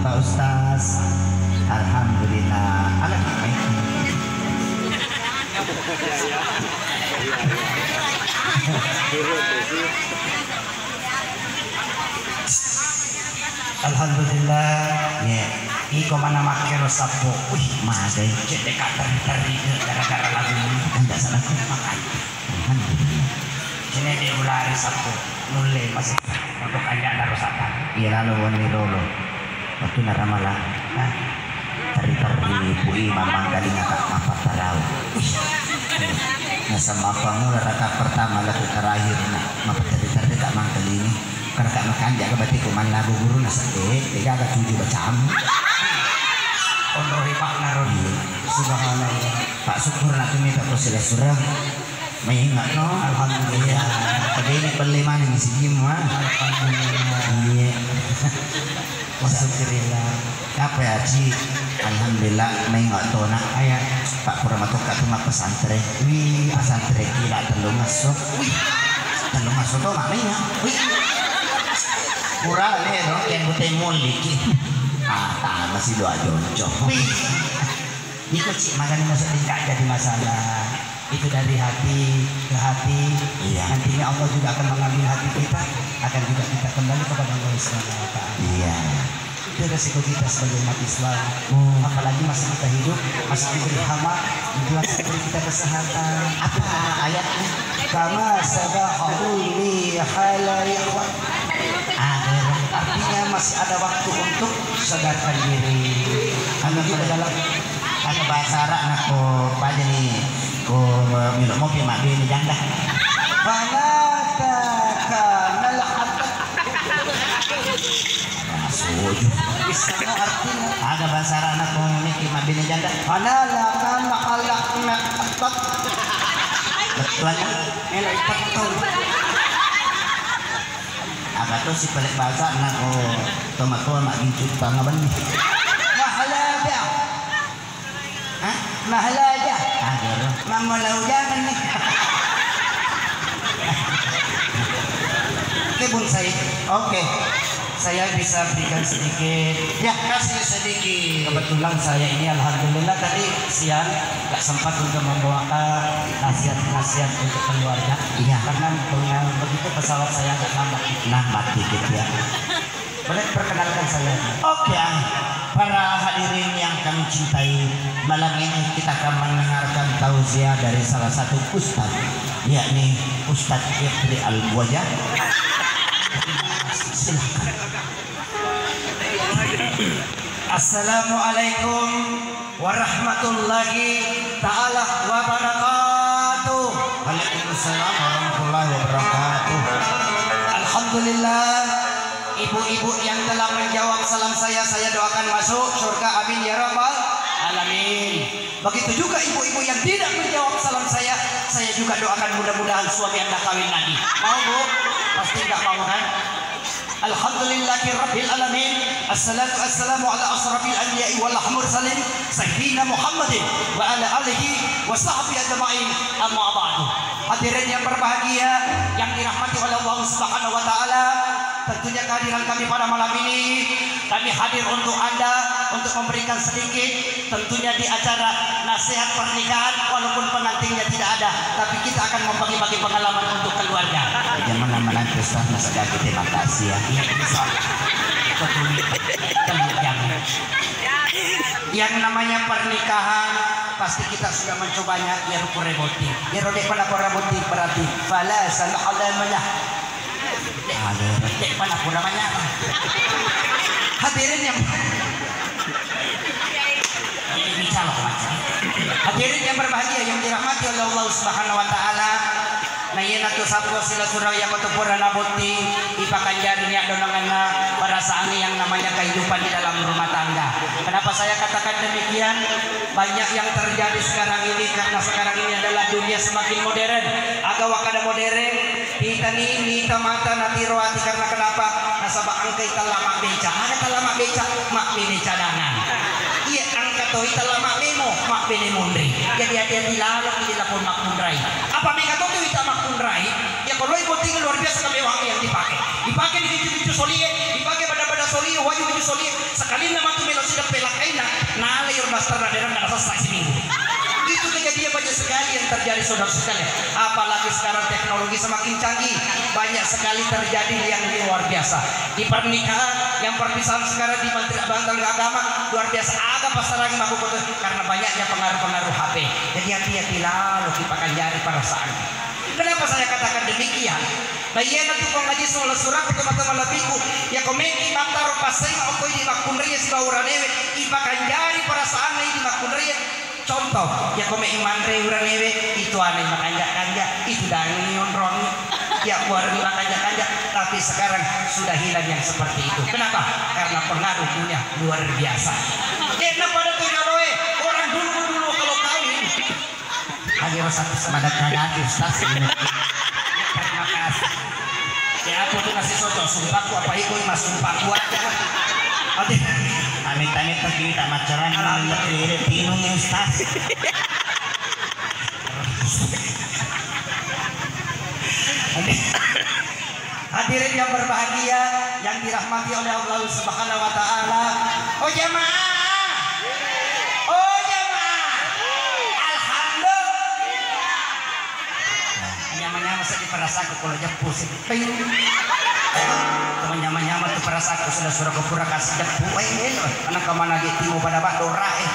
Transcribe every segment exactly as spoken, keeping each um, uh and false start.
Pak Ustaz, alhamdulillah. Alah, baik. Alhamdulillah. Iya. Iko mana makkero sappo. Wih, magai. Cedde ka terri-terri gara-gara lagu ini. Anda salah makan. Alhamdulillah. Cedde ulari sappo. Nulle masih untuk kanjana ro sappo. Iya, lalu wani rolo. Waktu na ramalang. Hah? Terri-terri pui mamangkalinga ka mapattarau. Nasaba mappamula raka pertama laku terakhir na mapatterri-terri ka mangkalingi. Karena ka makanja ka batiku mannabu guru na sedde, degaga tuju bacamu. Onroi makna ro. Iya. Subhanallah. Pak syukur na tumi tak ko sila surang. Maingat no. Alhamdulillah. Tapi ini beli mana nih si Jim, wah? Alhamdulillah. Iya. Alhamdulillah. Apa ya, Ci? Alhamdulillah, maingat to, nak. Aya. Pak pura matoka tu mah pesantren. Wih, pesantren gila telung aso. Wih. Telung aso to, mak, maingat. Wih. Pura le, no, yang putih muliki. Ah, tambah si doa jonco. Wih. Iko, Ci, makanya masuk tingkat jadi masalah. Itu dari hati ke hati. Iya. Nantinya Allah juga akan mengambil hati kita, akan juga kita kembali kepada Allah Subhanahu wa Ta'ala. Iya. Itu resiko kita sebagai umat Islam. Hmm. Apalagi masih kita hidup, masih diberi hama, Tuhan masih beri kita kesehatan. Apa ayatnya? Kama sabahuni halaiq. Ada, artinya masih ada waktu untuk sadarkan diri. Karena kita dalam Ada bahasa Arab na ko paja ni ko melo mopi mabbene janda. Fala takanal hatta. Nah, setuju. Bisa no artinya. Ada bahasa Arab na ko miki mabbene janda. Fala takanal hatta. Betul. Melo ikut. Aga to si pale bahasa na ko tomatoa maggincu tanga benni. Mahalada. Hah? Mahalada. Agero. Mamalau jangan nih. Oke, Bung Said. Oke. Saya bisa berikan sedikit. Ya, kasih sedikit. Kebetulan saya ini alhamdulillah tadi siang nggak sempat untuk membawakan nasihat-nasihat untuk keluarga. Iya. Karena dengan begitu pesawat saya agak lambat. Lambat dikit ya. Boleh perkenalkan saya? Oke, ah. Para hadirin yang kami cintai, malam ini kita akan mendengarkan tausiah dari salah satu ustadz, yakni Ustadz Jeffrey Al Buaja. Silahkan. Assalamualaikum warahmatullahi taala wabarakatuh. Waalaikumsalam warahmatullahi wabarakatuh. Alhamdulillah, ibu-ibu yang telah menjawab salam saya, saya doakan masuk surga, amin ya rabbal alamin. Begitu juga ibu-ibu yang tidak menjawab salam saya, saya juga doakan mudah-mudahan suami Anda kawin lagi. Mau, Bu? Pasti nggak mau, kan? Alhamdulillahi rabbil alamin. Assalatu wassalamu ala asyrafil anbiya'i wal mursalin, sayyidina Muhammadin wa ala alihi wa sahbihi ajma'in. Amma ba'du. Hadirin yang berbahagia, yang dirahmati oleh Allah Subhanahu wa taala, tentunya kehadiran kami pada malam ini, kami hadir untuk Anda, untuk memberikan sedikit, tentunya di acara nasihat pernikahan, walaupun pengantinnya tidak ada, tapi kita akan membagi-bagi pengalaman untuk keluarga. Jangan lama nanti, Ustaz, masa gak kita batasi ya. Iya, insya Allah. Betul. Tenang, jangan. Yang namanya pernikahan, pasti kita sudah mencobanya, ya, ku reboti. Ya, rodek pernah ku reboti, berarti fala salah ada malah. Dek, dek, mana pura manyarang. Hadirin yang, ini calon macam. Hadirin yang berbahagia, yang dirahmati oleh Allah Subhanahu wa taala. Nah, iya natu sabro sila surau yang betul pura nabuti, ipakanjari niat donanganna perasaan yang namanya kehidupan di dalam rumah tangga. Kenapa saya katakan demikian? Banyak yang terjadi sekarang ini karena sekarang ini adalah dunia semakin modern. Aga wakada modern, Itani mita mata natiro ati karena kenapa? Nasaba engka itella mabbeca. Aga tella mabbeca? Mabbene cadangan. Iya, engka Tau ita la mammemo, mabbene monri. Jadi hati-hati lalo ki di lapong makkunrai. Apa mega to tu ita makkunrai? Ya kalau ibu tinggi luar biasa kemewahan yang dipakai. Dipakai di keju-keju solie, dipakai pada-pada solie, waju-waju solie. Sekalinna matu melo sideppe lakkainna, nalai ro daster na dereng na sessa siminggu. Itu kejadian banyak sekali yang terjadi, saudara sekalian. Apalagi sekarang teknologi semakin canggih, banyak sekali terjadi yang luar biasa. Di pernikahan, yang perpisahan sekarang di Menteri Bantal Agama, luar biasa. Aga pasarangi makkukkotu karena banyaknya pengaruh-pengaruh H P. Jadi hati-hati lalo ki pakanjari perasaan. Kenapa saya katakan demikian? Nah, iya nanti kau ngaji soal surat ke mata malapiku, ya kau meki mata rupa seng, kau di makkunria sibawa uranewe, ipakanjari perasaan di makkunria. Contoh, ya kau meki manre uranewe, itu aneh makanja-kanja, itu dangi onrong, ya keluar makanja-kanja. Tapi sekarang sudah hilang yang seperti itu. Kenapa? Karena pengaruh dunia luar biasa. Eh, kenapa ada tuh orang dulu-dulu kalau kawin? Hanya satu semangat lagi, Ustaz. Terima kasih. Ya, aku tuh masih cocok, sumpahku apa itu, Mas, sumpahku aja. Oke. Amit-amit pas kita macaran, Alhamdulillah. Pinung, Ustaz. Oke. Hadirin yang berbahagia, yang dirahmati oleh Allah Subhanahu wa Ta'ala. Oh jamaah, oh jamaah, Alhamdulillah. Nyama-nyama saja perasaanku kalau jeppu sih. Ping. Cuma nyama-nyama tu perasaanku sudah suruh ke pura kasih jeppu. Eh, eh, anak kemana dia timu pada bak dorak, eh.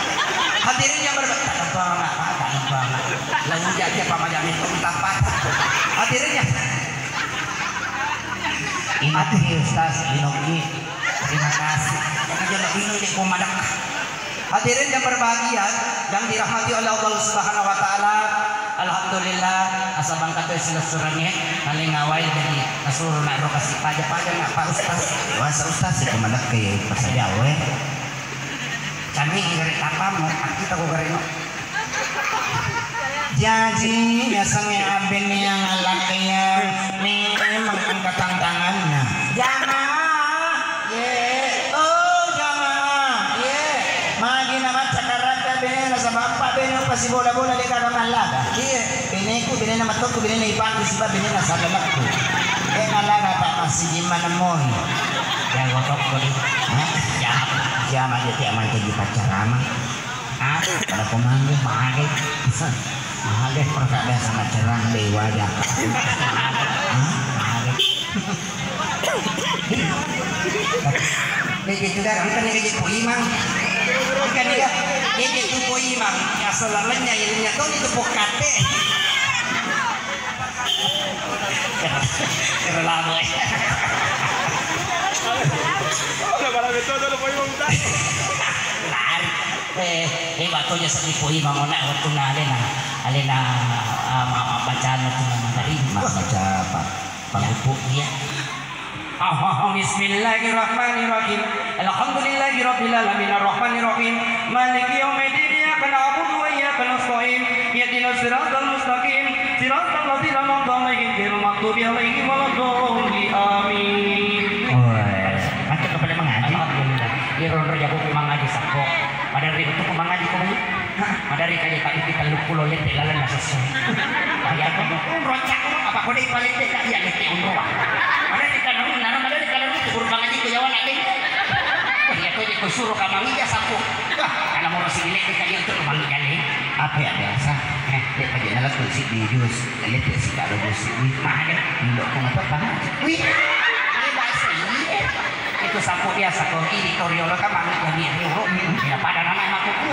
Hadirin yang berbahagia, tak ada banget, tak ada banget. Lalu jadi apa macam itu, entah apa. Hadirin yang Inoki, Ustaz, inoki. Terima kasih. Jangan jono ino ini ko madakka. Hadirin yang berbahagia, yang dirahmati oleh Allah Subhanahu wa Ta'ala, Alhamdulillah, asa bangka tu silessurengnge, paling awal jadi nasuruh nak ro kasih paja-paja nak Pak Ustaz. Wasa Ustaz, itu madakka ya, pas aja, weh. Cami gare tapamu, kita ko gare no. Jaji, biasanya aben yang lakkaia memang angkat tantangannya. Jamaah, ye. Oh, jamaah, ye. Magi na macca karata bene na sabappa bene pasi bola-bola de kagak mallaga. Iya. Beneku, benena matokku, benena ipakku, siba benena sagalakku. Eh, nalaga tak masih jimma nemoi. Jago tokko di. Hah? Jama. Jama aja tiap mancaji pacarama. Ah, pada ko mangge, mage. Mage, perkara biasa macerang dewa aja. Ah, mage. Jadi itu dah, bukan yang jadi poimang. Bukan dia. Jadi itu poimang. Asal lawannya, ilinya tuh itu pokate. Kira lama ya. Udah malam itu, udah poimang, udah. Lari. Eh, eh, batoja seddi poimang ona wettunna alena, alena, ah, ma-, mabbacana tu magaribi. Ma-, baca apa? Panguppu. Iya. Ah, ah, ah, bismillahirrahmanirrahim. Alhamdulillahirabbil alamin, arrahmanirrahim. Maliki yaumiddin, iyyaka na'budu wa iyyaka nasta'in. Ihdinas siratal mustaqim. Siratal ladzina an'amta 'alaihim ghairil maghdubi 'alaihim waladdallin. Amin. Oh, macam kepala mengaji. Alhamdulillah. Iro ro jago ku mangaji sakko. Maderri untukku mangaji ko mai. Maderri kaje tapi kita luppulo lette lalenna sesso. Bayar ko rocak apa ko dei palette ka iya lette unroa. Maderri kana nara maderri kana itu guru mangaji ko yawa nake. Iya ko je ko suro ka mangija sakko. Wah, kana moro sigi lette ka iya untuk mangija le. Apa ya biasa? Eh, dia pakai nalar tuh si di jus. Lette sikaro bosi, wih, mahal. Ndok ko matopa. Wih, ini bahasa iya. Itu sapu biasa ko ini toriolo ka mangi jadi riuro. Ya pada nama makuku.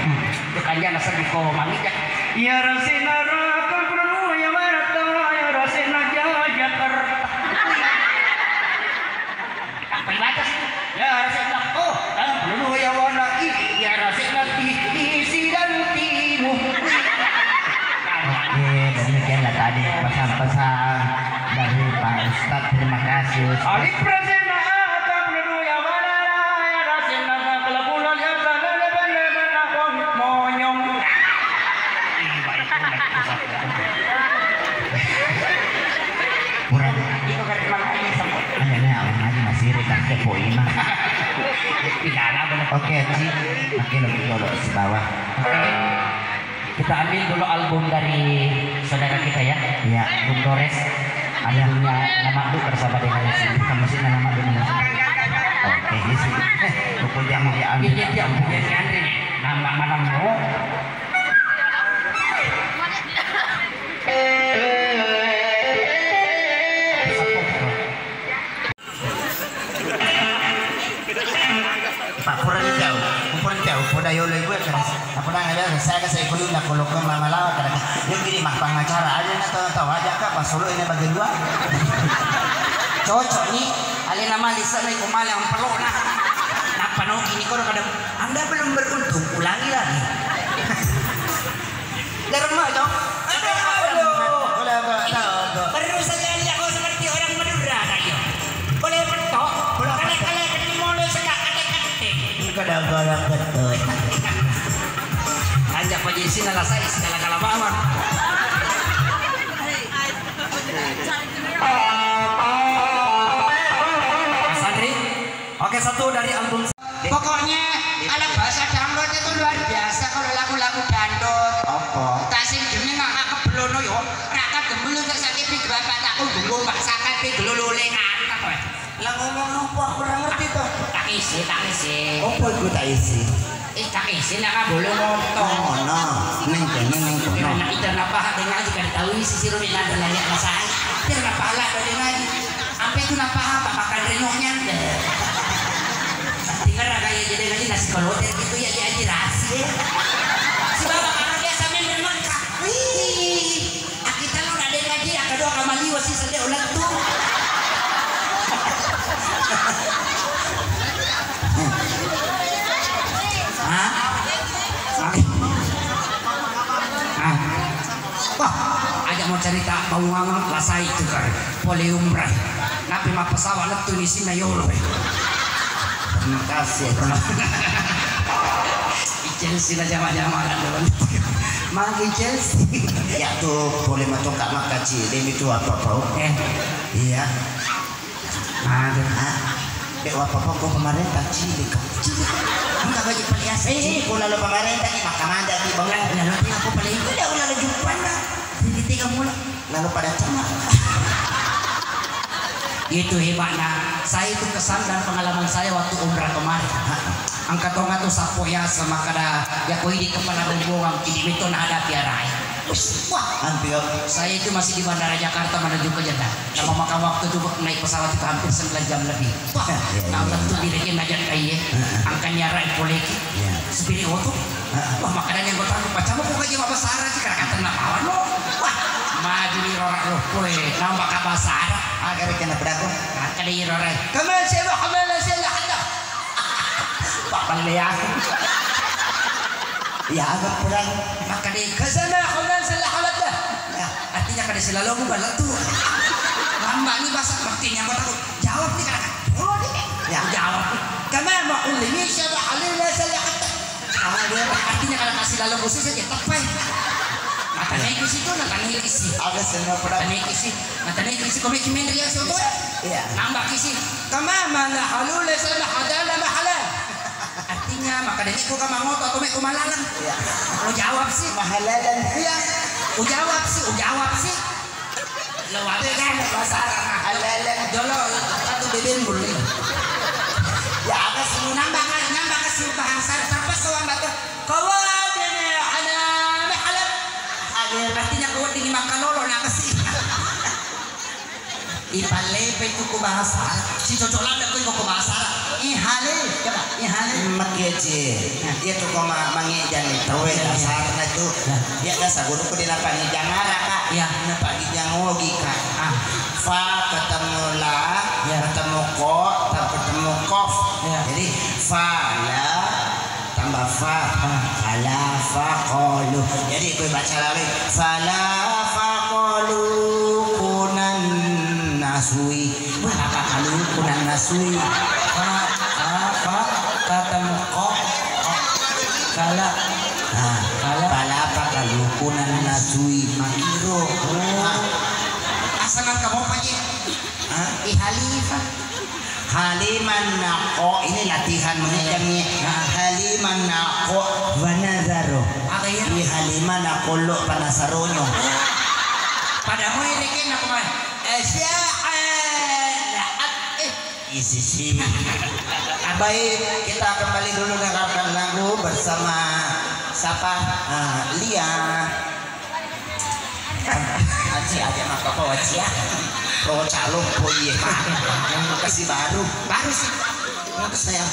Itu kanjana seddi ko mangi ja. Ya rasina raka perlu ya warata, ya rasina Jakarta. Apa dibaca sih? Ya, rasik nak. Oh, dalam pelulu ya warna i. Ya, rasik nak i. Isi dan timu. Oke, demikianlah tadi pesan-pesan dari Pak Ustadz. Terima kasih, Ustadz. Alif rasik nak a, tak pelulu ya warna, ya, rasik nak a, kalau bulan ya, tak ada benar-benar monyong. Ih, baik, baik, Ustadz. Kurang. Iko gare mangaji semua. Hanya nih, awal ngaji masih ri, tak kepo imang. Oke, Haji. Oke, lebih dulu sibawa. Kita ambil dulu album dari saudara kita ya. Iya. Album Dores. Albumnya Nama Abdu bersama dengan Yasin. Kamu sih Nama Abdu, Nama Abdu. Oke, isi. Pokoknya mau ya ambil. Iya, iya, iya, iya, iya. Nama malam lo. Pak, pura jauh, pura jauh, pura yolo ibu kan. Apa nang ada saya ke saya kulit nak kalau ke mama lawa kan. Yang gini mah pengacara aja na tahu tahu aja kak pas solo ini bagi dua. Cocok nih, alena mali sana iku malang pelona. Napa no gini kau kadang Anda belum beruntung, ulangi lagi. Daremma, Cok. Aduh. Boleh apa? Ini baru saja lihat kau seperti orang Madura, tak, yo? Boleh petok, boleh kale-kale, kene molo seka kate-kate. Kada barang betul. Anjak paji sini lah, saya segala-gala bawang. Mas Andri, oke, satu dari album. Pokoknya anak bahasa dangdut itu luar biasa kalau lagu-lagu dangdut. Apa? Tak sing jenenge nggak nggak kebelono yo. Raka gembel tak sakit di bapak tak kundung bapak sakat di gelulule kan apa? Lah ngomong apa? Aku ora ngerti to. Tak isi, tak isi. Apa iku tak isi? Eh, tak isi nak boleh moto. Ngono. Neng kene neng kono. Anak itu kenapa ada ngaji kan tahu isi siro di nada layak masai. Kenapa lah ada ngaji? Ampe tu napahang, Pak, makan renyoknya. Tinggal raga ya jadi ngaji nasi kolote gitu ya, ya, aji rasi. Sebab karena biasa main Mekah. Wih, kita lu nade ngaji ya kedua kamali wasi sede ulat tu. Hah? Hah? Wah, aja mau cerita bau ngangang lasai itu kan. Pole umrah. Napi mappesawa lettu ni sinna yolo. Terima kasih. Di Chelsea na jama-jama kan dong. Magi Chelsea. Ya tu pole matoka makaci demi tu apa pau? Eh. Iya. Ada. Ah, dek apa pau ko pemerintah cili kau. Enggak bagi pelias. Eh, ko lalu pemerintah ni makamanda di bawah. Ya, nanti aku paling tidak ulah lagi panda. Tiga mula. Lalu pada cengak. Itu hebatnya. Saya itu kesan dan pengalaman saya waktu umrah kemarin. Angkat tonga tu sapo ya sama kada ya koi di kepala rombongan kini betul nah ada piarai. Wah, hampir. Saya itu masih di bandara Jakarta menuju ke Jeddah. Sama makan waktu itu naik pesawat itu hampir sembilan jam lebih. Wah, ya, ya, nah, ya. Tentu dirinya najat kai ya. Angkanya rai poleki. Ya. Supiri oto. Wah, makanya yang kota macam aku kaji mama Sarah sih karena kata nak awan lo. Wah, maju di rorak lo, kue nambah kabar Sarah. Agar kena berapa? Kata di rorak. Kamu siapa? Kamu siapa? Ada. Pak Panglian. Ya, agak kurang. Maka di kesana kamu salah alat dah. Ya, artinya kada selalu mau balat tuh. Lambak ni bahasa baktinya kota. Jawab ni kata. Oh, ni. Ya. Jawab. Kamu mau ulimi siapa? Alina salah alat. Artinya kalau kasih lalu khusus aja tepai. Mata naik ke situ, mata naik ke sini. Ada semua pada. Mata naik ke sini, mata naik ke sini. Kau bikin main dia soto. Iya. Nambah ke sini. Kama mana halule sama hadana mahalan. Artinya maka dari ku kama ngoto atau ku malalang. Iya. Lo jawab sih. Mahalalan. Iya. Ku jawab sih, ku jawab sih. Lo wabe kan bahasa Arab. Ala, ala. Jolo, satu bebel boleh. Ya, ada sih. Nambah kan, nambah ke si bahasa Arab. Terpaksa wambah tuh. Kawadene ana mahalam. Ada. Artinya kawadene makalolo, napa sih? Ipalepe itu ku bahasa Arab. Si cocok landa ku iko ku bahasa Arab. Ihale, coba, ihale. Makke ci. Iya tu ko ma-, mangejang ni tauwe dasarna tu. Iya. Iya, dasar guru ku di napangejang ara, Kak. Iya. Napangejang ogi, Kak. Ah. Fa ketemu la, iya, ketemu ko, ta-, ketemu kof. Iya. Jadi, fa la tambah fa. Ah. Fala fa qalu. Jadi, ku baca lagi. Fala fa qalu kunan nasui. Wah, apa kalu kunan nasui? Fa, fa, fa, kata muko, kala. Nah, kala. Pala apa kalu kunan nasui? Makiro. Oh. Nah. Asa nang kamu apa, Ji? Hah? Ih, Halifah. Haliman nako, ini latihan mengenyanyi. Haliman nako, wa nazaru. Aga iya? Di Haliman nako lo panasaronyo. Pada mau ini kena kemarin. Eh, siapa? Eh, isi sih. Baik, kita kembali dulu dengarkan lagu bersama siapa? Ah, Lia. Aci aja maka kau aci ya. Kau calon kau iya. Kasih baru. Baru sih. Bagus saya.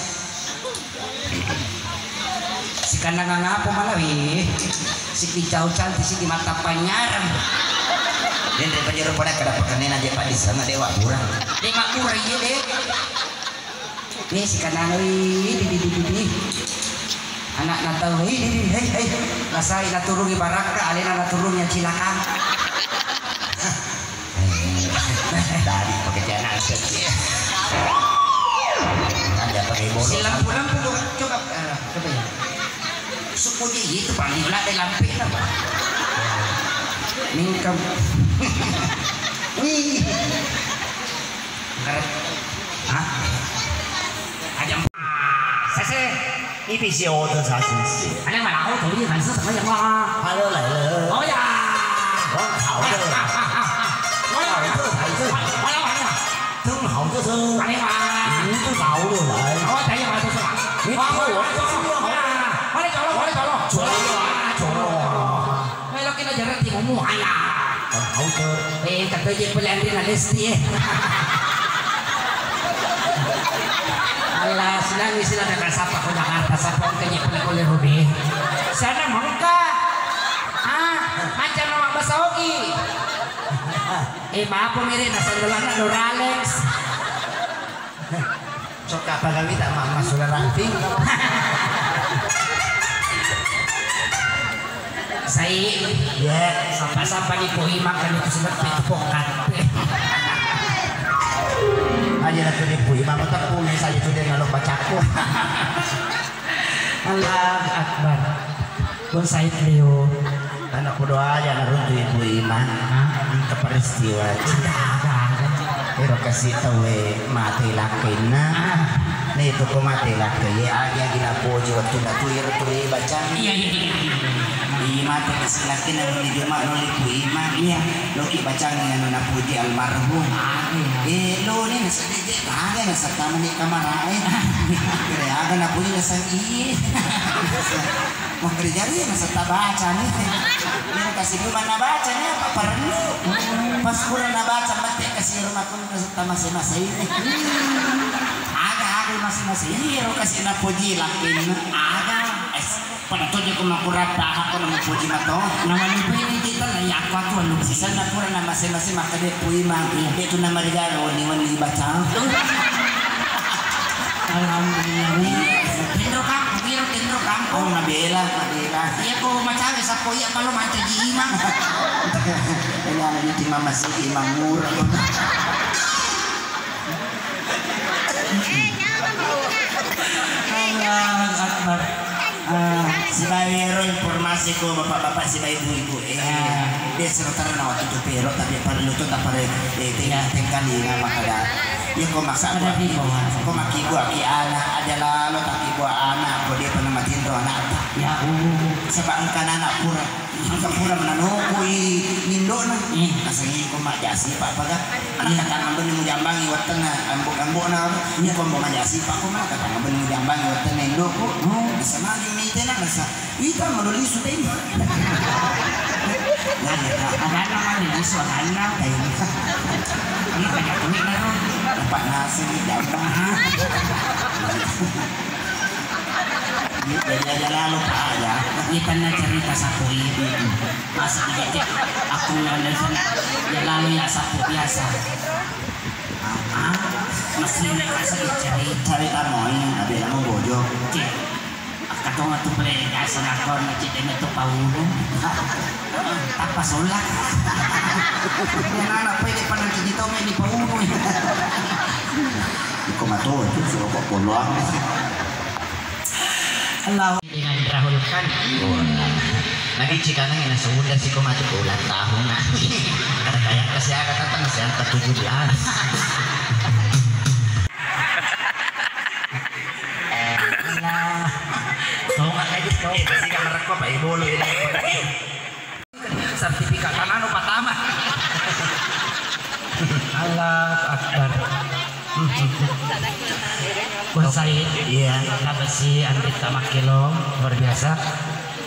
Sikandangan apa malah wih? Siki jauh cantik siki mata panyaran. Dan dari penjuru pada kada pekenena aja pak di sana dewa kurang. Dewa kurang iya deh. Nih, si kanang, wih, di, di, di, di, di. Anak natau, hei, hei, hei, hei, hei. Nasai naturungi barakka, alena naturungi cilaka. Tadi pekerjaan aset. Ada pakai bola. Si lampu-lampu, coba, coba, eh, coba ya. Suku di itu paling lah ada lampu apa? Mingkem. Wih. Hah? Ajam. Sese. Ipi si oto sasi. Ada malah oto dia kan susah banyak lah. Halo lah. Oh ya. Oh, halo. Halo, halo. Halo, halo. Tung hao tu su. Ada malah. Itu tahu lu lah. Oh, saya masuk suka. Itu tahu. Boleh colok, boleh colok. Colok, colok. Melo kena jarak timumu, ayah. Kau tahu ke? Eh, kata je pilihan dia nak lesti eh. Alah, senang ni sila nak sapa ke Jakarta, sapa ke je pilihan oleh Rubi. Sana mengka. Ah, macam nama bahasa Ogi. Eh, maaf mirip nasa dulu anak Doralex. Coka pagawi tak mama sudah ranting. Sai, ya, sampai-sampai di poi makan itu sudah itu pokat. Aja lah tuh di poi mama tak pun saya sudah nalo bacaku. Allahu Akbar. Bonsai Leo. Anak podo aja naruntu ibu imang. Hah? Engka peristiwa. Ada, ada, ada. Ero kasi tauwe mate lakkenna. Ah. Nah, itu ko mate lakke, ye agi-agi napoji wettu datu ero tu bacang. Iya, iya, iya, iya. Iya, mate kasi lakkenna nuli juma nuli ibu imang. Iya. Loki bacang anu napoji almarhum. Ah, iya. Eh, lo ni nasa Aga nasattama ni kamarae. Aga napuji nasang iye. Makkerjari nasatta baca ni. Iyaro kasi dua manna baca ni apa parennu. Pas pura nabaca mette kasi rumah pun nasatta mase-mase ini. Aga aga mase-mase ini ro kasi napoji lakin. Aga. Es. Pada to je ko makurapa, apa nama puji mato? Nama ni pini kita lah ya aku aku anu. Sisa na pura nama sema sema kade pui mang. Iya. Itu nama dia wani wani baca. Alhamdulillah. Tendro kampung, iya tendro kampung. Oh, mabela, mabela. Iya ko macawe sapo iya kalau mancaji imang. Ini anak ini mama si imang murah. Allahu Akbar. Ah, sibawa ero informasi ko bapak-bapak sibawa ibu-ibu. Eh, ya. Dia sementara na waktu itu pero tapi pada lutut apa re, eh, tengah tengkali nama kada. Ya ko masa ko maki buah ki anak aja lalo tapi buah anak ko dia pernah mati ro anak apa. Ya, uh. Sebab engkana anak pura. Engka pura menanoko i nindona. Hmm. Nasengi ko majasi apa apa ga. Anak kata ngamben mujambangi wettenna ambok-ambokna. Iya. Ko majasi apa ko mana kata ngamben mujambangi wettenna indoko. Oh. Bisa magi mitena nasa. Ita malu lisu tei. Nah, ya, aganna mani lisu aganna tei. Ini banyak duit na ro. Dapat nasi jambang. Jadi aja lalu Pak ya. Ini pernah cerita sapu ini. Masa tidak cek aku yang dari sana. Ya lalu ya sapu biasa. Ah, masih kasih cerita. Cerita mau ini, ada yang mau bojo. Cek. Katong tu pale biasa nakon cek dengan tu paulu. Apa solak? Yang anak pede pada di tome di paulu. Kau matu tu suruh kau poloang. Allahu. Dengan Rahul Khan. Nagi cikanang ina sudah sih kau mati ulang tahun nanti. Kata kayak kasih agak datang siang ke tujuh belas. Akbar. Bonsai. Iya. Tabesi Andri Tamakilo, luar biasa.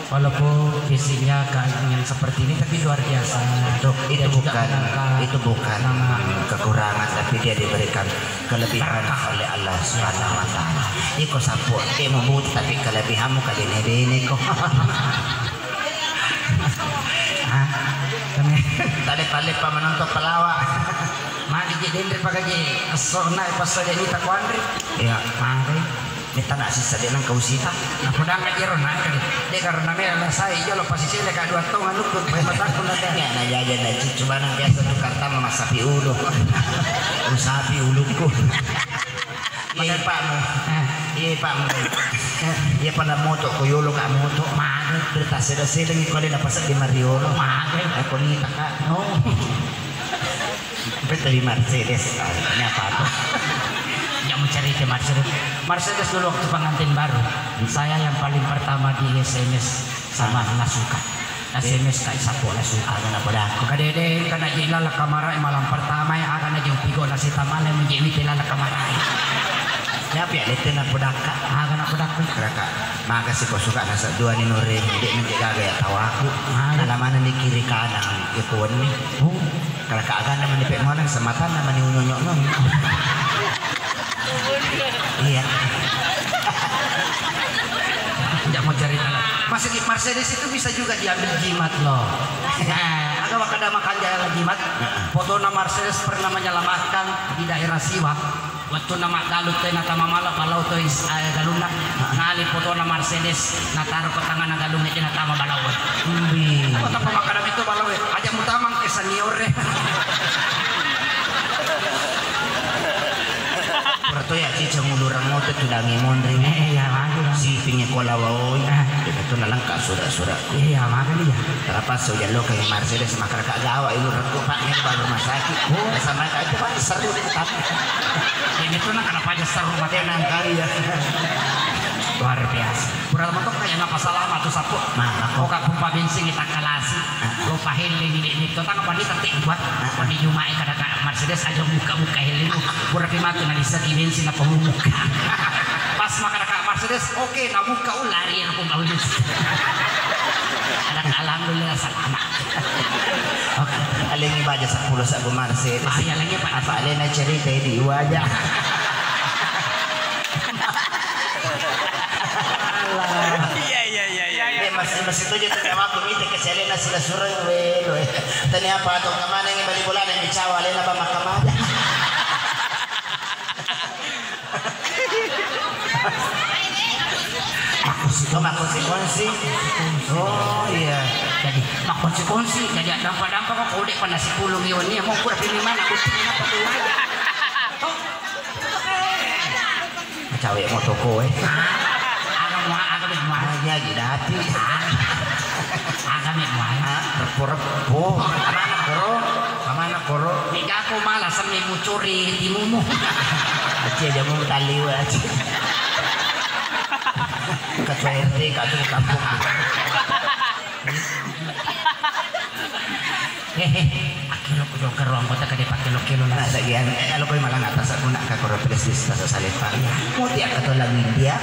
Walaupun fisiknya kayak yang seperti ini, tapi luar biasa. Itu, itu Dia juga bukan, mengangkat itu bukan nama kekurangan, tapi dia diberikan kelebihan Berkah. Oleh Allah Subhanahu wa Ta'ala. Iko sapu, eh, mau butuh, tapi kelebihanmu kali ini bene kok. Hah? Tadi paling pak menonton pelawak. Magi je denre pagaje esso na pas saja ni takuanri. Iya. Magi. Metta na sisa de nang kau sita. Apa dang aja ro na kali. De karena me ala sai jolo pasti sele ka dua tong anu pun pai mataku na de. Ya na jaja na cucu barang biasa tukar tama masapi ulu. Usapi uluku. Iya, Pakmu. Eh. Iya, Pakmu. Eh. Iya, pada moto ko yolo ka moto. Mage. Berita seda-seda ni kole na pasal di Mariolo. Mage. Aku ni taka. Oh. Betul di Mercedes. Ah, ini apa tuh? Yang mencari ke Mercedes. Mercedes dulu waktu pengantin baru. Saya yang paling pertama di S M S sama Lasuka. S M S ka sapo Lasuka. Aga na podakku. Kadede kana je lala kamarai malam pertama ya, aga na je upigo na sita mane muje wite lala kamarai. Siapa ya lete na podakka? Aga na podakku. Raka, maka si ko suka nasa dua ni nore, de na je gaga ya tawaku. Aga. Ala mana ni kiri kanan, ya kuwenni. Oh. Kala ka agana mani pe muaneng sematanna mani unyonyo-nyonyo. Iya. Tidak mau cerita lah. Masih di Mercedes itu bisa juga diambil jimat loh. Nah, aga wakada makan jalan jimat. Heeh. Fotona Mercedes pernah menyelamatkan di daerah Siwa. Wettunna maddalu tena tama mala, balau to is-, eh, galunna. Ngali fotona Mercedes, nataro ko tangana galung e, natama balau e. Mbi. Ko tappa makkada mitu balau e, aja mutamang ke senior e. Pura to ya, cica ngulurang moto tudangi monri. Eh, iya, magi, Bang. Sipingi kola waoi. Eh. Itu nalangka surat-surat. Iya, makanya iya. Terpaksa udah lo kayak Mercedes, makaraka gawa ibu rekko, Pak, ini baru rumah sakit. Oh. Sama aja, Pak, seru tetap. Ini tuh nak kenapa aja seru, Pak? Tenang kali ya. Luar biasa. Kurang mentok kayak napa salah matu sapu. Nah, aku. Kok aku pabinsingi tak kalasi. Ah. Lo pahelling ini, ini tuh tak apa nih, tapi buat. Ah. Poni Jumae kada ka Mercedes aja buka-buka helling. Pura pi matu na lisa ki bensin apa muka. Pas makan ka Mercedes, oke, na buka, oh, lari aku nggak lulus. Ada alhamdulillah selamat. Oke. Alengi baja sepuluh sabu Mercedes. Ah, iya, lagi, Pak. Apa alena cerita di waja. Iya, iya, iya, iya, iya. Eh, masih, masih tujuh tuh nyawaku, mita kecilnya nasi sureng, weh, weh. Tanya apa tuh, kemana yang bali bola yang dicawa, alena apa makamada? Makkonsi-, oh, makkonsi-konsi. Oh, iya. Jadi, makkonsi-konsi. Jadi, dampa-dampa kok kode pada sepuluh mion ni, mau kurang pilih mana? Kucing apa tuh aja? Cawe mo toko, eh. Aga mua, aga mua. Ah, iya, iya, dati. Aga mua. Ah, repo-repo. Kamana koro? Kamana koro? Mega ko mala semmi mucuri timumu. Aci aja mau taliwa, aci. Ketua R T, katu kampung. Hehe, akelo ko jongkar ruang kota kade pakelo-kelo lah. Nah, sagian, eh, kalau kau malah nggak tasak guna ke koro prestis tasak salepa. Iya. Mau tiap kata lagu India.